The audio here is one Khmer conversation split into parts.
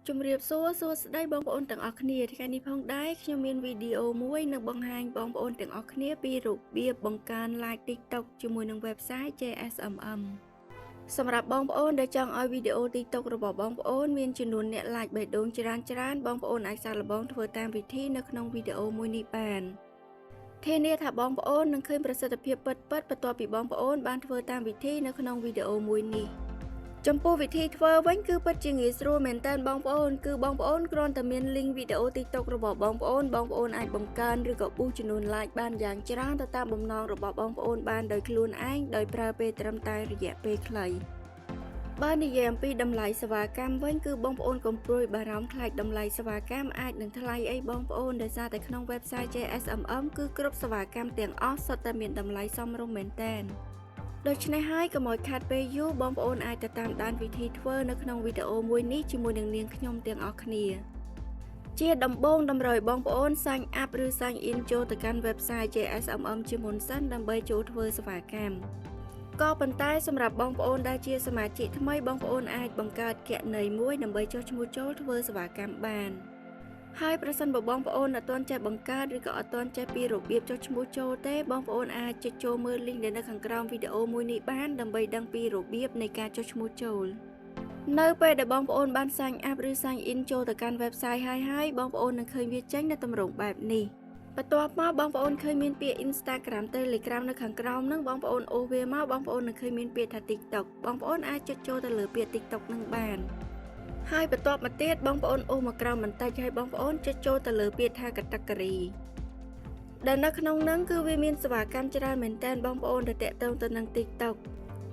ជំរាបសួរសួស្តីបងប្អូនទាំងអស់គ្នាថ្ងៃនេះផងដែរខ្ញុំមានវីដេអូមួយនឹងបង្ហាញបងប្អូនទាំងអស់គ្នាពីរបៀបបង្កើន like TikTok ជាមួយនឹង website JSMM សម្រាប់បងប្អូនដែលចង់ឲ្យវីដេអូ TikTok របស់បងប្អូនមានចំនួនអ្នក like បេះដូងច្រើនច្រើនបងប្អូនអាចសាកល្បងធ្វើតាមវិធីនៅក្នុងវីដេអូមួយនេះបានធានាថាបងប្អូននឹងឃើញប្រសិទ្ធភាពពិតៗបន្ទាប់ពីបងប្អូនបានធ្វើតាមវិធីនៅក្នុងវីដេអូមួយនេះចំពោះវិធីធ្វើវិញគឺពិតជាងាយស្រួលមែនតើបងប្អូនគឺបងប្អូនគ្រាន់តែមាន link វីដេអូ TikTok របស់បងប្អូនបងប្អូនអាចបង្កើនឬក៏ boost ចំនួន like បានយ៉ាងច្រើនទៅតាមបំណងរបស់បងប្អូនបានដោយខ្លួនឯងដោយប្រើពេលត្រឹមតែរយៈពេលខ្លីបើនិយាយអំពីតម្លៃសេវាកម្មវិញគឺបងប្អូនកុំព្រួយបារម្ភខ្លាចតម្លៃសេវាកម្មអាចនឹងថ្លៃអីបងប្អូនដោយសារតែក្នុង website JSMM គឺគ្រប់សេវាកម្មទាំងអស់សុទ្ធតែមានតម្លៃសមរម្យមែនទែនដូច្នេះហើយកុំឲ្យខាតពេលយូរបងប្អូនអាចទៅតាមដានវិធីធ្វើនៅក្នុងវីដេអូមួយនេះជាមួយនឹងនាងខ្ញុំទាំងអស់គ្នាជាដំបូងតម្រូវឲ្យបងប្អូន sign up ឬ sign in ចូលទៅកាន់ website JSMM ជាមុនសិនដើម្បីចូលធ្វើសេវាកម្មក៏ប៉ុន្តែសម្រាប់បងប្អូនដែលជាសមាជិកថ្មីបងប្អូនអាចបង្កើតគណនីមួយដើម្បីចុះឈ្មោះចូលធ្វើសេវាកម្មបានហើយប្រសិនបើបងប្អូនអត់ទាន់ចេះបង្កើតឬក៏អត់ទាន់ចេះពីរបៀបចុះឈ្មោះចូលទេបងប្អូនអាចចុចចូលមើល link ដែលនៅខាងក្រោមវីដេអូមួយនេះបានដើម្បីដឹងពីរបៀបនៃការចុះឈ្មោះចូលនៅពេលដែលបងប្អូនបាន sign up ឬ sign in ចូលទៅកាន់ website ហើយហើយបងប្អូននឹងឃើញវាចេញនៅទម្រង់បែបនេះបន្ទាប់មកបងប្អូនឃើញមានពាក្យ Instagram Telegram នៅខាងក្រោមហ្នឹងបងប្អូនអូសវាមកបងប្អូននឹងឃើញមានពាក្យថា TikTok បងប្អូនអាចចុចចូលទៅលើពាក្យ TikTok នឹងបានហើយបន្ទាប់មកទៀតបងប្អូនអូសមកក្រោមបន្តិចហើយបងប្អូនចុចចូលទៅលើពាក្យថា category ដែលនៅក្នុងហ្នឹងគឺវាមានសេវាកម្មច្រើនមែនតើបងប្អូនដែលតាក់ទងទៅនឹង TikTok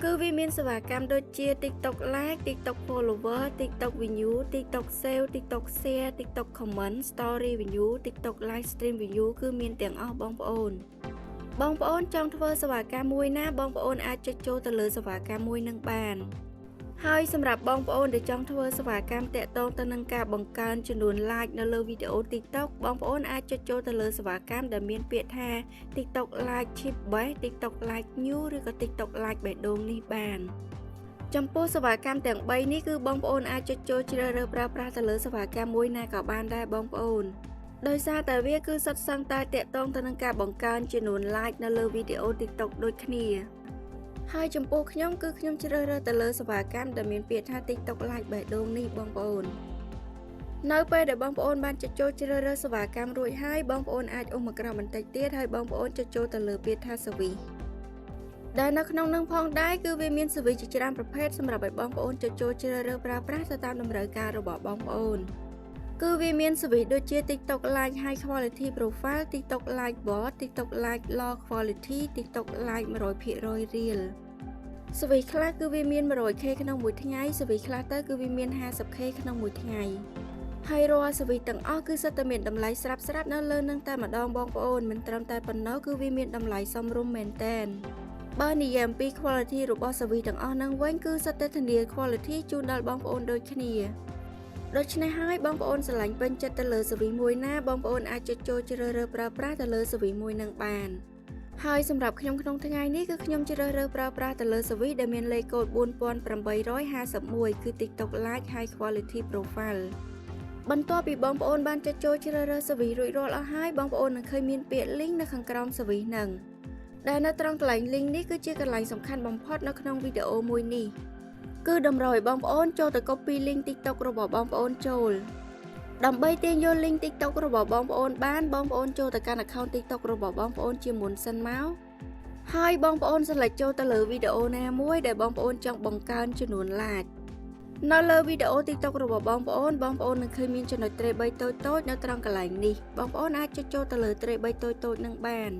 គឺវាមានសេវាកម្មដូចជា TikTok Like, TikTok Follower, TikTok View, TikTok Save, TikTok Share, TikTok Comment, Story View, TikTok Live Stream View គឺមានទាំងអស់បងប្អូនបងប្អូនចង់ធ្វើសេវាកម្មមួយណាបងប្អូនអាចចុចចូលទៅលើសេវាកម្មមួយនឹងបានហើយសម្រាប់បងប្អូនដែលចង់ធ្វើសេវាកម្មតាក់ទងទៅនឹងការបង្កើនចំនួន like នៅលើវីដេអូ TikTok បងប្អូនអាចចុចចូលទៅលើសេវាកម្មដែលមានពាក្យថា TikTok Like Chip Base, TikTok Like New ឬក៏ TikTok Like បេះដូងនេះបានចំពោះសេវាកម្មទាំង3នេះគឺបងប្អូនអាចចុចចូលជ្រើសរើសប្រើប្រាស់ទៅលើសេវាកម្មមួយណាក៏បានដែរបងប្អូនដោយសារតែវាគឺសុទ្ធសឹងតែតាក់ទងទៅនឹងការបង្កើនចំនួន like នៅលើវីដេអូ TikTok ដូចគ្នាហើយចំពោះខ្ញុំគឺខ្ញុំជ្រើសរើសទៅលើសេវាកម្មដែលមានពាក្យថា TikTok Like បេះដូងនេះបងប្អូននៅពេលដែលបងប្អូនបានចុចចូលជ្រើសរើសសេវាកម្មរួចហើយបងប្អូនអាចអូសមកក្រោមបន្តិចទៀតហើយបងប្អូនចុចចូលទៅលើពាក្យថា service ដែលនៅក្នុងនឹងផងដែរគឺវាមាន service ជាច្រើនប្រភេទសម្រាប់ឲ្យបងប្អូនចុចចូលជ្រើសរើសប្រើប្រាស់ទៅតាមតម្រូវការរបស់បងប្អូនគឺវាមាន service ដូចជា TikTok Like High Quality Profile, TikTok Like Bot, TikTok Like Low Quality, TikTok Like 100% Real service ខ្លះគឺវាមាន 100K ក្នុងមួយថ្ងៃ service ខ្លះទៅគឺវាមាន 50K ក្នុងមួយថ្ងៃហើយរាល់ service ទាំងអស់គឺសុទ្ធតែមានតម្លៃស្រាប់ស្រាប់នៅលើនឹងតែម្ដងបងប្អូនមិនត្រឹមតែប៉ុណ្ណោះគឺវាមានតម្លៃសមរម្យមែនតែនបើនិយាយអំពី quality របស់ service ទាំងអស់ហ្នឹងវិញគឺសុទ្ធតែធានា quality ជូនដល់បងប្អូនដូចគ្នាដូច្នេះហើយបងប្អូនស្រឡាញ់ពេញចិត្តទៅលើ service មួយណាបងប្អូនអាចចុចចូលជ្រើសរើសប្រើប្រាស់ទៅលើ service មួយនឹងបានហើយសម្រាប់ខ្ញុំក្នុងថ្ងៃនេះគឺខ្ញុំជ្រើសរើសប្រើប្រាស់ទៅលើ service ដែលមានលេខកូដ4851គឺ TikTok Like High Quality Profile បន្ទាប់ពីបងប្អូនបានចុចចូលជ្រើសរើស service រួចរាល់អស់ហើយបងប្អូននឹងឃើញមានពាក្យ link នៅខាងក្រោម service ហ្នឹងដែលនៅត្រង់កន្លែង link នេះគឺជាកន្លែងសំខាន់បំផុតនៅក្នុងវីដេអូមួយនេះគឺតម្រូវឲ្យបងប្អូនចូលទៅ copy link TikTok របស់បងប្អូនចូលដើម្បីទាញយក link TikTok របស់បងប្អូនបានបងប្អូនចូលទៅកាន់ account TikTok របស់បងប្អូនជាមុនសិនមកហើយបងប្អូន select ចូលទៅលើវីដេអូណាមួយដែលបងប្អូនចង់បង្កើនចំនួន like នៅលើវីដេអូ TikTok របស់បងប្អូនបងប្អូននឹងឃើញមានចំណុចត្រី3តូចៗនៅត្រង់កន្លែងនេះបងប្អូនអាចចុចចូលទៅលើត្រី3តូចៗនឹងបាន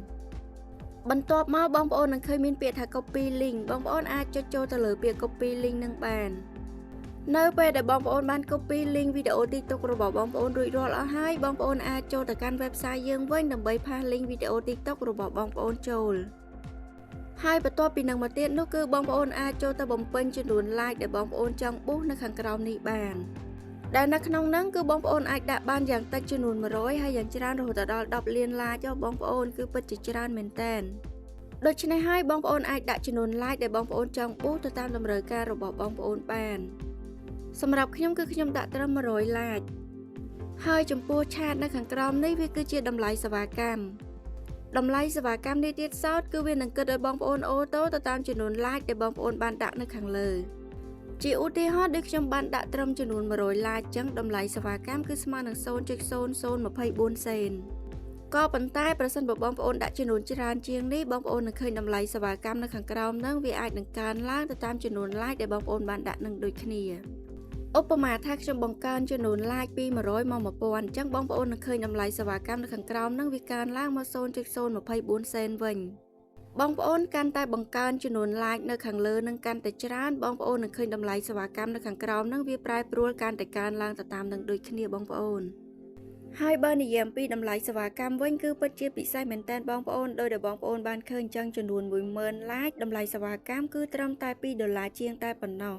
បន្ទាប់មកបងប្អូននឹងឃើញមានពាក្យថា copy link បងប្អូនអាចចុចចូលទៅលើពាក្យ copy link នឹងបាននៅពេលដែលបងប្អូនបាន copy link វីដេអូ TikTok របស់បងប្អូនរួចរាល់អស់ហើយបងប្អូនអាចចូលទៅកាន់ website យើងវិញដើម្បីpaste link វីដេអូ TikTok របស់បងប្អូនចូលហើយបន្ទាប់ពីនឹងមកទៀតនោះគឺបងប្អូនអាចចូលទៅបំពេញចំនួន like ដែលបងប្អូនចង់ boost នៅខាងក្រោមនេះបានដែលនៅក្នុងហ្នឹងគឺបងប្អូនអាចដាក់បានយ៉ាងតិចចំនួន100ហើយយ៉ាងច្រើនរហូតដល់10លាន like បងប្អូនគឺពិតជាច្រើនមែនតើដូច្នេះហើយបងប្អូនអាចដាក់ចំនួន like ដែលបងប្អូនចង់ boost ទៅតាមតម្រូវការរបស់បងប្អូនបាន។ សម្រាប់ខ្ញុំគឺខ្ញុំដាក់ត្រឹម100 like ហើយចំពោះ chat នៅខាងក្រោមនេះវាគឺជាតម្លៃសេវាកម្មតម្លៃសេវាកម្មនេះទៀតសោតគឺវានឹងគិតឲ្យបងប្អូន auto ទៅតាមចំនួន like ដែលបងប្អូនបានដាក់នៅខាងលើជាឧទាហរណ៍ដូចខ្ញុំបានដាក់ត្រឹមចំនួន100 like ចឹងតម្លៃសេវាកម្មគឺស្មើនឹង0.0024សេនក៏ប៉ុន្តែប្រសិនបើបងប្អូនដាក់ចំនួនច្រើនជាងនេះបងប្អូននឹងឃើញតម្លៃសេវាកម្មនៅខាងក្រោមហ្នឹងវាអាចនឹងកើនឡើងទៅតាមចំនួន like ដែលបងប្អូនបានដាក់នឹងដូចគ្នាឧបមាថាខ្ញុំបង្កើនចំនួន like ពី100មក1000អញ្ចឹងបងប្អូននឹងឃើញតម្លៃសេវាកម្មនៅខាងក្រោមហ្នឹងវាកើនឡើងមក0.024សេនវិញបងប្អូនកាន់តែបង្កើនចំនួន like នៅខាងលើនឹងកាន់តែច្រើនបងប្អូននឹងឃើញតម្លៃសេវាកម្មនៅខាងក្រោមនឹងវាប្រែប្រួលកាន់តែកើនឡើងទៅតាមនឹងដូចគ្នាបងប្អូនហើយបើនិយាយអំពីតម្លៃសេវាកម្មវិញគឺពិតជាពិសេសមែនទែនបងប្អូនដោយដែលបងប្អូនបានឃើញចឹងចំនួន10000 like តម្លៃសេវាកម្មគឺត្រឹមតែ2ដុល្លារជាងតែប៉ុណ្ណោះ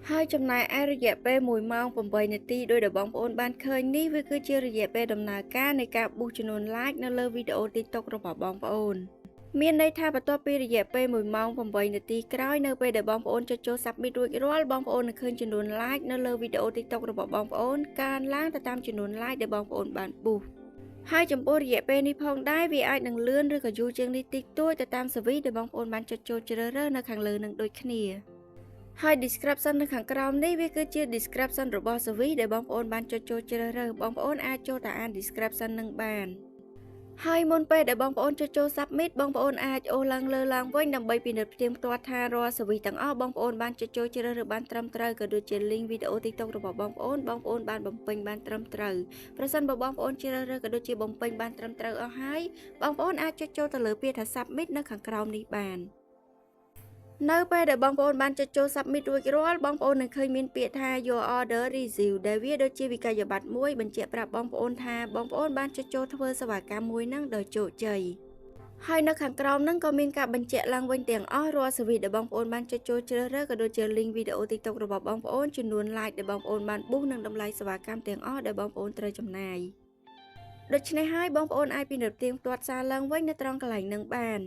ហើយចំណែកឯរយៈពេល1ម៉ោង8នាទីដោយដែលបងប្អូនបានឃើញនេះវាគឺជារយៈពេលដំណើរការនៃការ boost ចំនួន like នៅលើវីដេអូ TikTok របស់បងប្អូនមានន័យថាបន្ទាប់ពីរយៈពេល1ម៉ោង8នាទីក្រោយនៅពេលដែលបងប្អូនចុចចូល Submit រួចរាល់បងប្អូននឹងឃើញចំនួន like នៅលើវីដេអូ TikTok របស់បងប្អូនកើនឡើងទៅតាមចំនួន like ដែលបងប្អូនបាន boost ហើយចំពោះរយៈពេលនេះផងដែរវាអាចនឹងលឿនឬក៏យូរជាងនេះតិចតួចទៅតាម service ដែលបងប្អូនបានចុចចូលជ្រើសរើសនៅខាងលើនឹងដូចគ្នាហើយ description នៅខាងក្រោមនេះវាគឺជា description របស់ service ដែលបងប្អូនបានចុចចូលជ្រើសរើសបងប្អូនអាចចូលទៅអាន description នឹងបានហើយមុនពេលដែលបងប្អូនចុចចូល submit បងប្អូនអាចអូសឡើងលើឡើងវិញដើម្បីពិនិត្យផ្ទៀងផ្ទាត់ថារាល់ service ទាំងអស់បងប្អូនបានចុចចូលជ្រើសរើសបានត្រឹមត្រូវក៏ដូចជា link វីដេអូ TikTok របស់បងប្អូនបងប្អូនបានបំពេញបានត្រឹមត្រូវប្រសិនបើបងប្អូនជ្រើសរើសក៏ដូចជាបំពេញបានត្រឹមត្រូវអស់ហើយបងប្អូនអាចចុចចូលទៅលើពាក្យថា submit នៅខាងក្រោមនេះបាននៅពេលដែលបងប្អូនបានចុចចូល submit រួចរាល់បងប្អូននឹងឃើញមានពាក្យថា your order receive ដែលវាដូចជាវិក័យប័ត្រមួយបញ្ជាក់ប្រាប់បងប្អូនថាបងប្អូនបានចុចចូលធ្វើសេវាកម្មមួយហ្នឹងដោយជោគជ័យហើយនៅខាងក្រោមហ្នឹងក៏មានការបញ្ជាក់ឡើងវិញទាំងអស់រាល់ service ដែលបងប្អូនបានចុចចូលជ្រើសរើសក៏ដូចជា link វីដេអូ TikTok របស់បងប្អូនចំនួន like ដែលបងប្អូនបាន boost និងតម្លៃសេវាកម្មទាំងអស់ដែលបងប្អូនត្រូវចំណាយដូច្នេះហើយបងប្អូនអាចពិនិត្យផ្ទៀងផ្ទាត់សារឡើងវិញនៅត្រង់កន្លែងនឹងបាន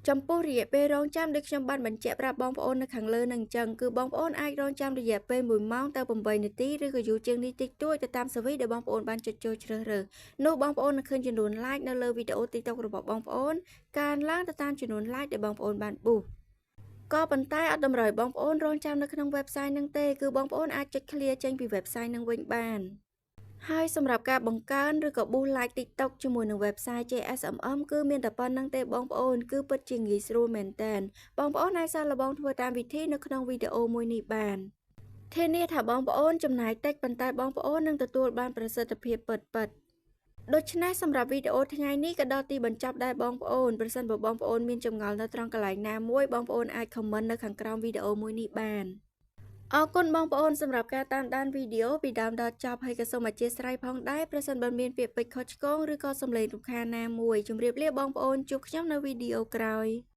ចំពោះរយៈពេលរងចាំដូចខ្ញុំបានបញ្ជាក់ប្រាប់បងប្អូននៅខាងលើនឹងអញ្ចឹងគឺបងប្អូនអាចរងចាំរយៈពេល1ម៉ោងទៅ8នាទីឬក៏យូរជាងនេះតិចតួចទៅតាម service ដែលបងប្អូនបានចុចចូលជ្រើសរើសនោះបងប្អូននឹងឃើញចំនួន like នៅលើវីដេអូ TikTok របស់បងប្អូនកើនឡើងទៅតាមចំនួន like ដែលបងប្អូនបាន boost ក៏ប៉ុន្តែអត់តម្រូវបងប្អូនរងចាំនៅក្នុង website នឹងទេគឺបងប្អូនអាចចុច clear ចេញពី website នឹងវិញបានហើយសម្រាប់ការបង្កើនឬក៏ boost like TikTok ជាមួយនឹង website JSMM គឺមានតែប៉ុណ្ណឹងទេបងប្អូនគឺពិតជាងាយស្រួលមែនទែនបងប្អូនអាចសាកល្បងធ្វើតាមវិធីនៅក្នុងវីដេអូមួយនេះបានធានាថាបងប្អូនចំណាយតិចប៉ុន្តែបងប្អូននឹងទទួលបានប្រសិទ្ធភាពពិតៗដូច្នេះសម្រាប់វីដេអូថ្ងៃនេះក៏ដល់ទីបញ្ចប់ដែរបងប្អូនប្រសិនបើបងប្អូនមានចម្ងល់នៅត្រង់កន្លែងណាមួយបងប្អូនអាច comment នៅខាងក្រោមវីដេអូមួយនេះបានអរគុណបងប្អូនសម្រាប់ការតាមដានវីដេអូពីដើមដល់ចប់ហើយក៏សូមអធ្យាស្រ័យផងដែរប្រសិនបើមានពាក្យពេចន៍ខុសឆ្គងឬក៏សំឡេងរំខានណាមួយជម្រាបលាបងប្អូនជួបខ្ញុំនៅវីដេអូក្រោយ។